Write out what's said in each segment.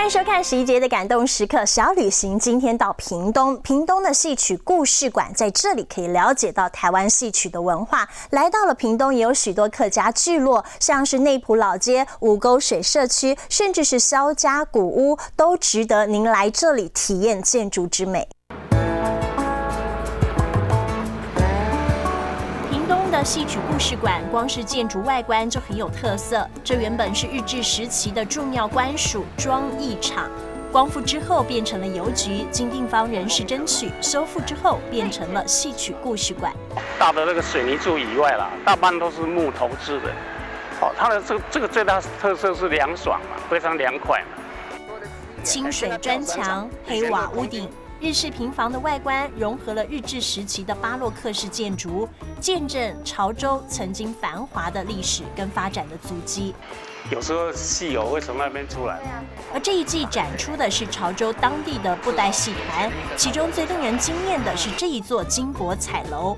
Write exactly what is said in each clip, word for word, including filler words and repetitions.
收看十一节的感动时刻小旅行，今天到屏东，屏东的戏曲故事馆，在这里可以了解到台湾戏曲的文化。来到了屏东，也有许多客家聚落，像是内埔老街、五沟水社区，甚至是萧家古屋，都值得您来这里体验建筑之美。屏东的戏曲故事馆，光是建筑外观就很有特色。这原本是日治时期的重要官署庄役场，光复之后变成了邮局，经地方人士争取，修复之后变成了戏曲故事馆。大的那个水泥柱以外啦，大半都是木头制的。哦，它的这个这个最大特色是凉爽嘛，非常凉快嘛。清水砖墙、黑瓦屋顶，日式平房的外观融合了日治时期的巴洛克式建筑，见证潮州曾经繁华的历史跟发展的足迹。有时候戏友会从那边出来。而这一季展出的是潮州当地的布袋戏团，其中最令人惊艳的是这一座金箔彩楼。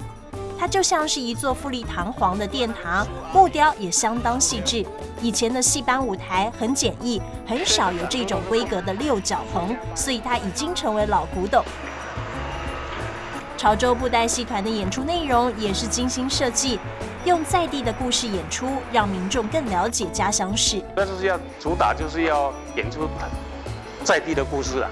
它就像是一座富丽堂皇的殿堂，木雕也相当细致。以前的戏班舞台很简易，很少有这种规格的六角棚，所以它已经成为老古董。潮州布袋戏团的演出内容也是精心设计，用在地的故事演出，让民众更了解家乡事。那就是要主打，就是要演出在地的故事啊，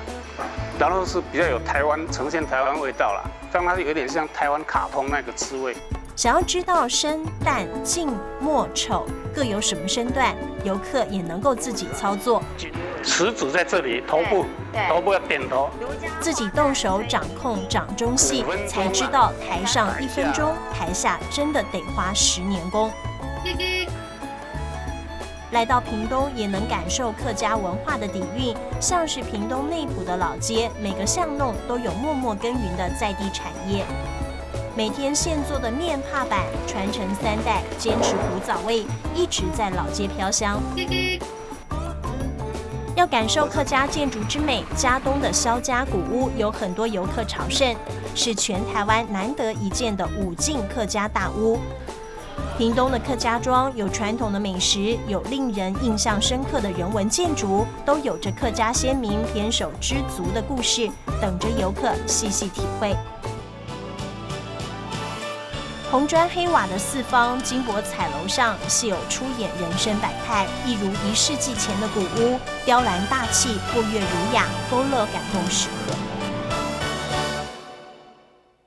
然后是比较有台湾呈现台湾味道啦，让它有点像台湾卡通那个滋味。想要知道生旦净末丑各有什么身段，游客也能够自己操作。食指在这里，头部，头部要点头。自己动手掌控掌中戏，才知道台上一分钟，台下真的得花十年功。来到屏东，也能感受客家文化的底蕴，像是屏东内埔的老街，每个巷弄都有默默耕耘的在地产业。每天现做的面帕粄，传承三代，坚持古早味，一直在老街飘香。要感受客家建筑之美，佳冬的萧家古屋有很多游客朝圣，是全台湾难得一见的五进客家大屋。屏东的客家庄有传统的美食，有令人印象深刻的人文建筑，都有着客家先民胼手胝足的故事，等着游客细细体会。红砖黑瓦的四方金箔彩楼上，戏友出演人生百态，一如一世纪前的古屋，雕栏大气，过越儒雅，勾勒感动时刻。